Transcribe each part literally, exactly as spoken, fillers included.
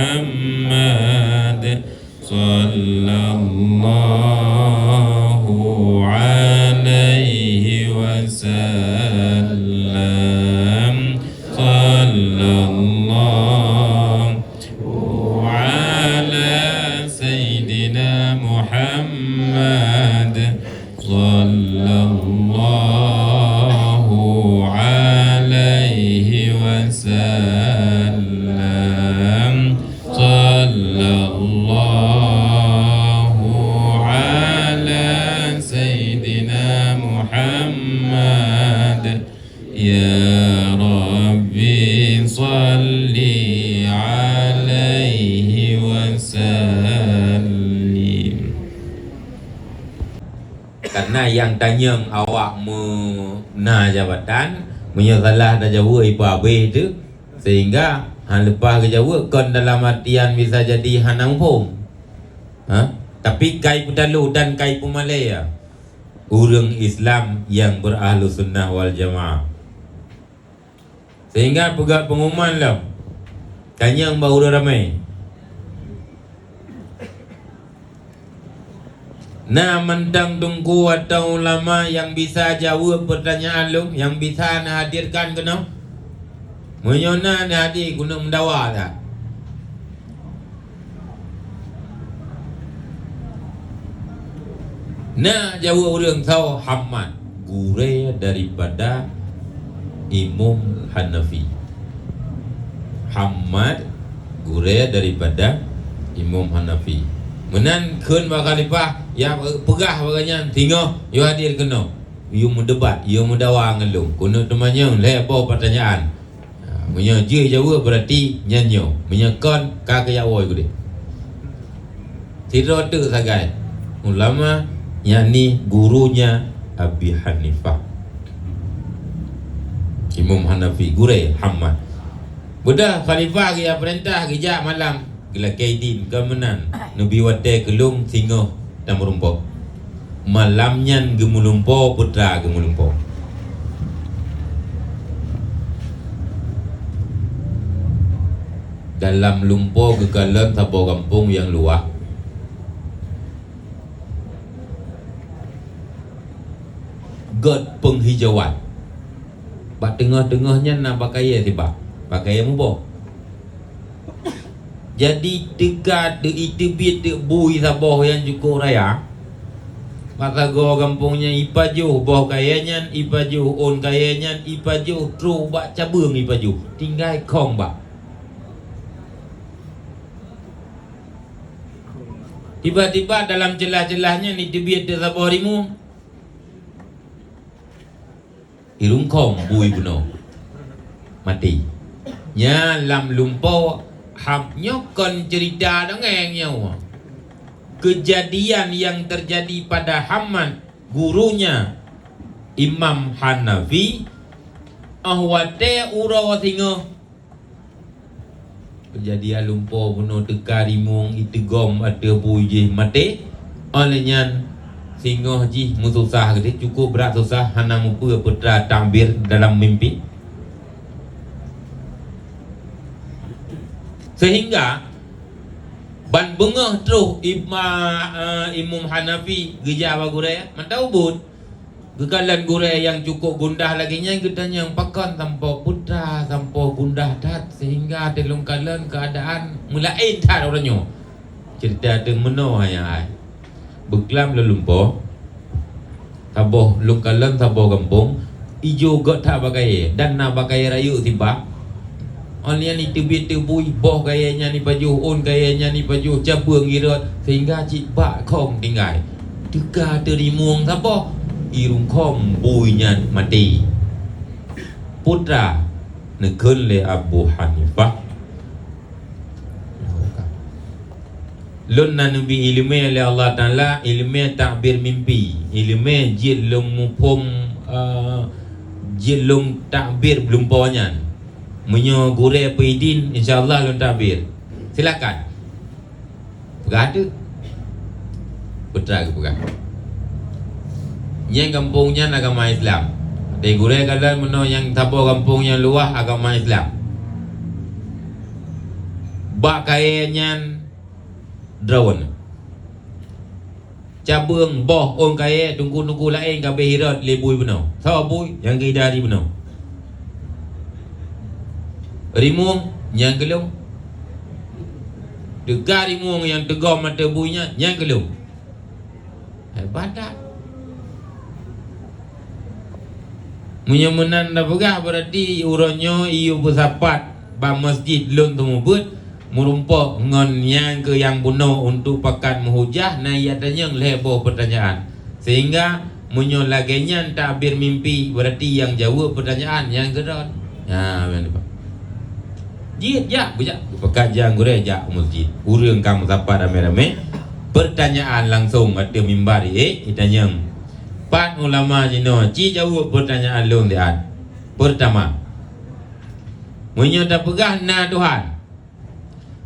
محمد صلى الله عليه وسلم. صلى الله على سيدنا محمد صلى الله عليه وسلم. صلى الله على سيدنا محمد. يا رب صل عليه وسلم. Karena nyang tanyong awak meuna jabatan, meunyoe salah tajaweueb ipa abéh teuh, sehingga han leupah geujaweueb kon dalam artian bisa jadi hana muphom. Ha? Tapi kai peutaloe dan kai peumalée ya. Ureuëng Islam nyang beurahlu sunnah wal jamaah. Sehingga peugah pengumuman lom, tanyong bak ureuëng ramé. Na mantong teungku atawa ulama nyang bisa jaweueb peurtanyaan lôn, nyang bisa neuhadirkan keunoe? Meunyoe na, neuhadir keunoe meudawa that. Na jaweueb ureuëng saboh Hamad, gurée daripada Imam Hanafi. Hamad, gurée daripada Imam Hanafi. Meunan kheun bak khalifah, ya peugah bak gobnyan singoh yue hadir keunoe. Yue meudebat, yue meudawa ngon lôn. Keuneuk teumanyong lhée boh peurtanyaan. Ha, meunyoe jeuet jaweueb, beurati nyan nyoe. Meunyoe kon, ka keuyak woe keudeh. Sidroe teuk sagai ulama, yakni gurunya Abi Hanifah. Imam Hanafi, gurée Hamad. Beudôh khalifah geujak peurintah, geujak malam. Geulakée idin, kon meunan, neubi watée keu lôn singoh tameurumpok. Malam nyan geumeulumpo, putra geumeulumpo. Dalam lumpo geukalon saboh gampông nyang luwah. Göt peunghijauan. Bak teungoh-teungoh nyan na bak kayée sibak, bak kayée muboh. Jadi teuka teu-, iteubiet teuk bui saboh nyang cukôp raya. Bak sagoe gampông nyan ipajoh boh kayée nyan, ipajoh ôn kayée nyan, ipajoh troh bak cabeueng ipajoh, tinggai khong bak. Tiba-tiba dalam ceulah-ceulah nyan iteubiet teuk saboh rimueng. Irungkong bui bunoe, maté. Nyan lam lumpo ham-, nyoe kon ceurita dongeng nyoe. Keujadian nyang teujadi pada Hamad, gurunya Imam Hanafi, óh watée uroe singoh. Keujadian lumpo bunoe teuka rimueng iteugom ateueh bui jih maté. Óh lheueh nyan singoh jih meususah keudeh, cukup brat susah, hana mupeue putra takbir dalam mimpi. Sehingga ban beungoh troh Ima-, eh, Imam Hanafi geujak bak gurée, mantong ubit. Geukalon gurée nyang cukup gundah lagée nyan, geutanyong, "Pakon sampoe putra, sampoe gundah that, sehingga teulôn kalon keuadaan meulaén that uroe nyoe?" Ceurita teuk meunoe, hai, hai. Beuklam lôn lumpo, saboh lôn kalon saboh gampông, ijo göt that bak kayée, dan na bak kayée rayeuk sibak. Óh lheueh nyan iteubiet teuk bui, boh kayée nyan ipajoh, ôn kayée nyan ipajoh, cabeueng irot, sehingga cit bak khong tinggai. Teuka teurimueng saboh, irungkong bui nyan maté. Putra, neukheun lé Abu Hanifah, Lôn na neubi iéleumé lé Allah Taala, iéleumé takbir mimpi, iéleumé jeuet lôn muphom, eh, jeuet lôn takbir lumpo nyan. Meunyoe gurée peuidin, insya Allah lôn takbir. Silakan. Peugah teuk. Putra geupeugah. Nyang gampông nyan agama Islam. Di gurée kalon meunoe nyang saboh gampông nyang luwah agama Islam. Bak kayèe nyan droeneuh. Cabeueng boh ôn kayèe teungku-teungku laén ka abéh irot lé bui bunoe. Soe bui? Nyang keuhidari bunoe. Rimueng? Nyang keu lôn. Teuka rimueng nyang teugom ateueh bui nyan, nyang keu lôn. Hebat that. Meunyoe meunan tapeugah, beurati uroe nyoe iyue peusapat bak meuseujid lôn teumubuet meurumpok ngon nyang keu nyang bunoe untuk pakat meuhujah, na ia tanyong lhèe boh peutanyaan. Sehingga meunyoe lagèe nyan takbir mimpi, beurati nyang jaweueb peutanyaan nyang keudroe. Ha, memang. Jeuet jak, beujak. Geupeugah jak gurèe jak u meuseujid. Ureueng ka meusapat ramè-ramè. Peutanyaan langsong ateueh mimbar, eh, itanyong. Pat ulama jinoe, ci jaweueb peutanyaan lôn siat. Peurtama, meunyoe tapeugah na Tuhan,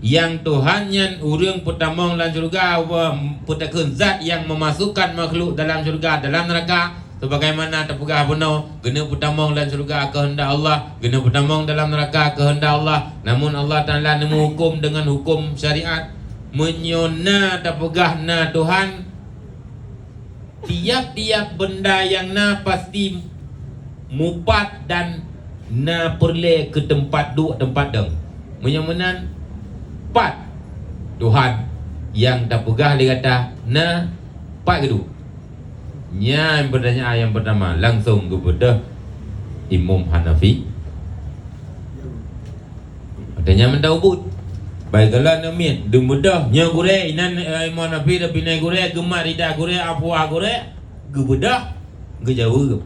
nyang Tuhan nyan ureueng peutamong lam syeuruga, wa peutakheun zat nyang meumasukkan makhluk dalam syeuruga, dalam neuraka, Sebagaimana tapeugah bunoe, keuneuk peutamong lam syeuruga keuheundak Allah, keuneuk peutamong dalam neuraka keuheundak Allah. Namun Allah Taala neumeuhuköm deungon huköm syariat. Meunyoe na tapeugah na Tuhan, tiap-tiap beunda nyang na pasti mupat dan na peureulèe keu teumpat duek, teumpat dong. Meunyoe meunan, pat Tuhan nyang tapeugah lé gata na pat geuduek? Nyan peutanyaan nyang peurtama langsong geubeudôh Imam Hanafi. Watèe nyan mantong ubit. Bai galak aneuk miet, deuh beudôh, nyoe gurèe, inan, eh, Imam Hanafi, tapi nai gurèe, geumat rida gurèe, afua gurèe, geubeudôh, geujaweueb.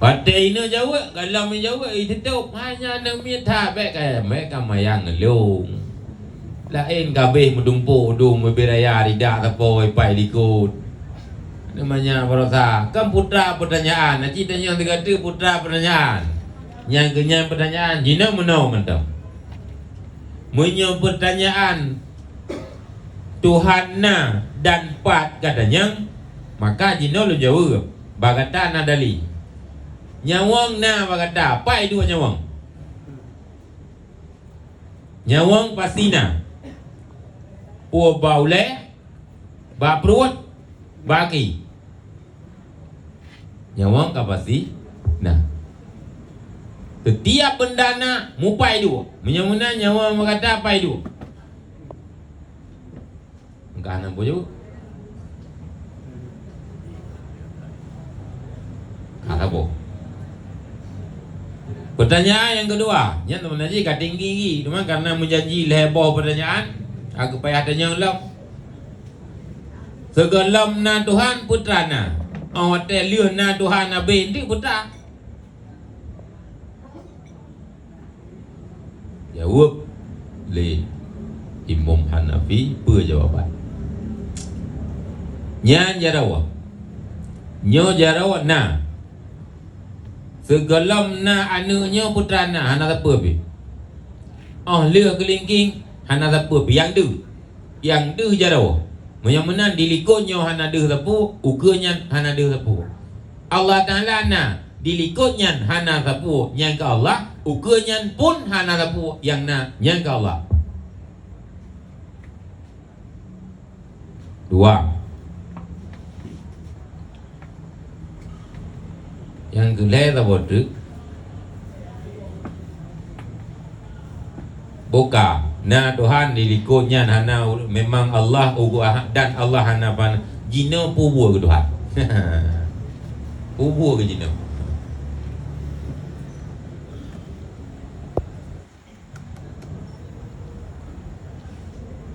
Watèe ineuk jaweueb, galom jaweueb, iteutôp, hana aneuk miet that, bèk ka, bèk ka mayang lôn. Laén ka abéh meudumpok dum bubé raya rida sapo ipai likot. Namanya baroesa, kan putra peutanyaan, aci tanyong sigoe teuk putra peutanyaan. Nyang keu nyan peutanyaan, jinoe meunoe mantong. Meunyoe peutanyaan Tuhan na dan pat gata nyang, maka jinoe lôn jaweueb, bak gata na dalil. Nyawöng na bak gata, pat iduek nyawöng? Nyawöng pasti na. Peue bak ulèe, bak pruet, bak akhé. Nyawöng ka pasti na. Setiap beunda na mupat iduek. Meunyoe meunan nyawöng bak gata pat iduek? Engkah na peue jaweueb? Ka saboh. Peutanyaan nyang keudua, nyan teuma najih ka tinggi-tinggi, teuma karena meujanji lhèe boh peutanyaan, ka geupayah tanyong lom. Sigohlom na Tuhan, peue teuma na? Óh watèe lheueh na Tuhan abéh, enteuk peue teuma? Jaweueb lé Imam Hanafi, peue jawaban? Nyan jaroe. Nyoe jaroe na. Sigohlom na aneuk nyoe peue teuma na, hana sapeue pih. Óh lheueh keulingking, hana sapeue pih, nyang deuh. Nyang deuh jaroe. Meunyoe meunan di likot nyoe hana deuh sapeue, ukeue nyan hana deuh sapeue. Allah Taala na, di likot nyan hana sapeue nyang keu Allah, ukeue nyan pun hana sapeue nyang na nyang keu Allah. Dua. Nyang keu lhèe saboh teuk, boh ka na Tuhan di likot nyan hana, memang Allah ugu ahad dan Allah hana pan-, jinoe peue buet keu Tuhan? Peue buet keu jinoe?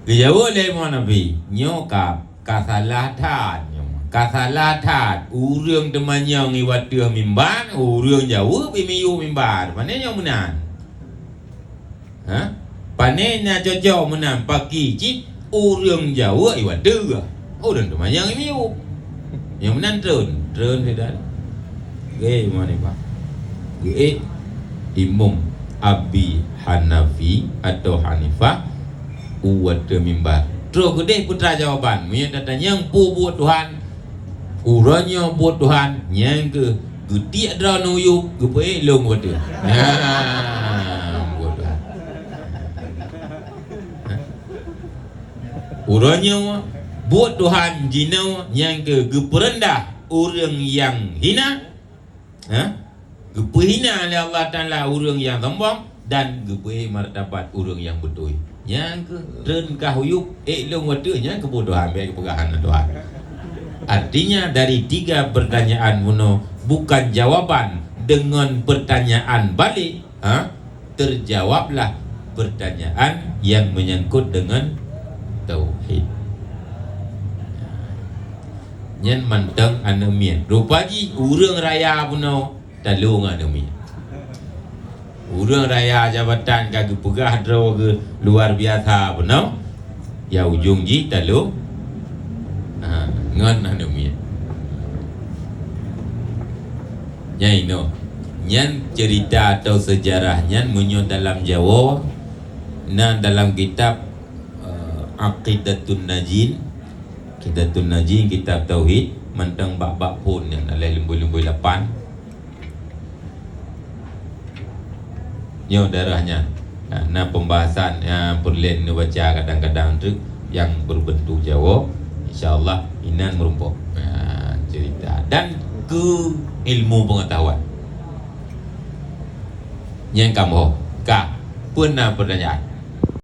Geujaweueb lé Imam Hanafi, nyoe ka, ka salah that nyoe. Ka salah that. Ureueng teumanyong iwat teuh mimbar, ureueng jaweueb imiyueb mimbar. Pane nyoe meunan? Ha? Pane na cocok meunan paki cit ureueng jaweueb iwat teuh? Ureueng teumanyong imiyueb. Nyang meunan treun, treun sidroe. Geuék Imam Hanifah. Geuék Imam Abi Hanafi atau Hanifah u ateueh mimbar. Troh keudeh peue teuma jawaban. Meunyoe tatanyong peue buet Tuhan, uroe nyoe buet Tuhan, nyan keuh geutiek droeneuh u yup, geupeuék lôn u ateueh. Nyan, buet Tuhan. Uroe nyoe buet Tuhan jinoe nyang keu geupeureundah ureuëng nyang hina, ha? Geupeuhina lé Allah Taala ureuëng nyang sombong dan geubri martabat ureuëng nyang beutôi. Nyang keu treun ka huyup, ék lôn watée nyang keubodohan bék geupeugah hana Tuhan. Artinya dari tiga pertanyaan bunoe bukan jawaban dengan pertanyaan balik, ha? Terjawablah pertanyaan yang menyangkut dengan tauhid. Nyan mantong aneuëk miet. Rupa jih ureuëng raya bunoe talô ngon aneuëk miet. Ureuëng raya jabatan ka geupeugah droe geuh luar biasa bunoe, ya ujong jih talô, ha, ngon aneuëk miet. Nyan inoe. Nyan cerita atau sejarah nyan meunyoe dalam Jawoe na dalam kitab, eh, Aqidatun Najin. Aqidatun Najin, kitab tauhid, mantong bab-bab phon nyan, alah lumboi-lumboi lapan. Nyoe darah nyan. Nah, na pembahasan nyang peureulée neubaca kadang-kadang tu yang berbentuk Jawoe. Insya Allah inan meurumpok. Nah, cerita dan ke ilmu pengetahuan. Nyang kamoe ka pernah pertanyaan.